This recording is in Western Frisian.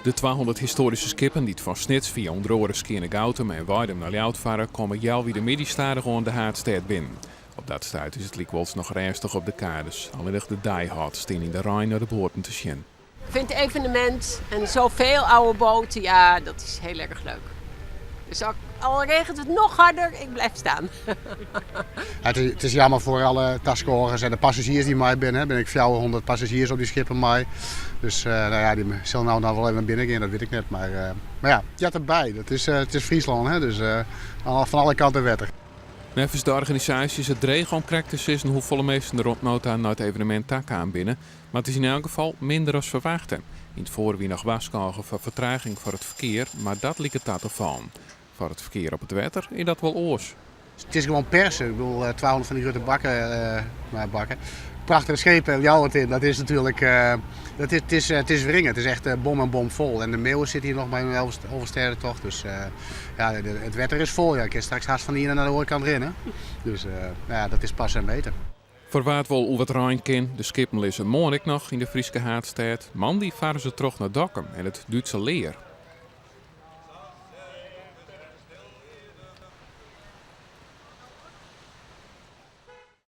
De 200 histoaryske skippen dy't fan Snits fia ûnder oare Skearnegoutum en Weidum nei Ljouwert farre, komme healwei de middei stadichoan de haadstêd binnen. Op dat stuit is it lykwols noch rêstich op de kades. Allinnich de diehards stean yn de rein nei de boaten te sjen. Ik vind het evenement en zoveel oude boten, ja, dat is heel erg leuk. Dus al regent het nog harder, ik blijf staan. Het is jammer foar alle taskôgers en de passazjiers dy't mei binne. Der binne ek 400 passazjiers op dy skippen mei. Dus no ja, dy sille no noch wol even binnen gean, dat wit ik net. Mar, mar ja, it heart derby. Dat is, it is Fryslân, hè? Dus fan alle kanten wetter. Neffens de organisaasje is it dreech om krekt te sizzen hoefolle minsken der oant no ta nei it evenemint takaam binne, mar it is yn elk gefal minder as ferwachte. Yn it foar wie noch warskôge foar fertraging foar it ferkear, mar dat liket ta te fallen. Foar it ferkear op it wetter is dat wol oars. It is gewoan perse. Ik bedoel, 200 fan dy grutte bakken, no bakken, prachtige skepen Ljouwert yn, dat is natuerlik, dat is, it is, it is wringen. It is echt bom en bom fol. En de Meeuwen sit hjir noch mei in Alvestêdetocht, dus ja, it wetter is fol. Ja, ik kin straks hast fan de iene nei de oare kant rinne. Dus ja, dat is passen en meten. Foar wa't wol oer wat rein kin, de skippen lizze moarn ek noch yn de Fryske haadstêd. Moandei farre se troch nei Dokkum en it Dútse Leer.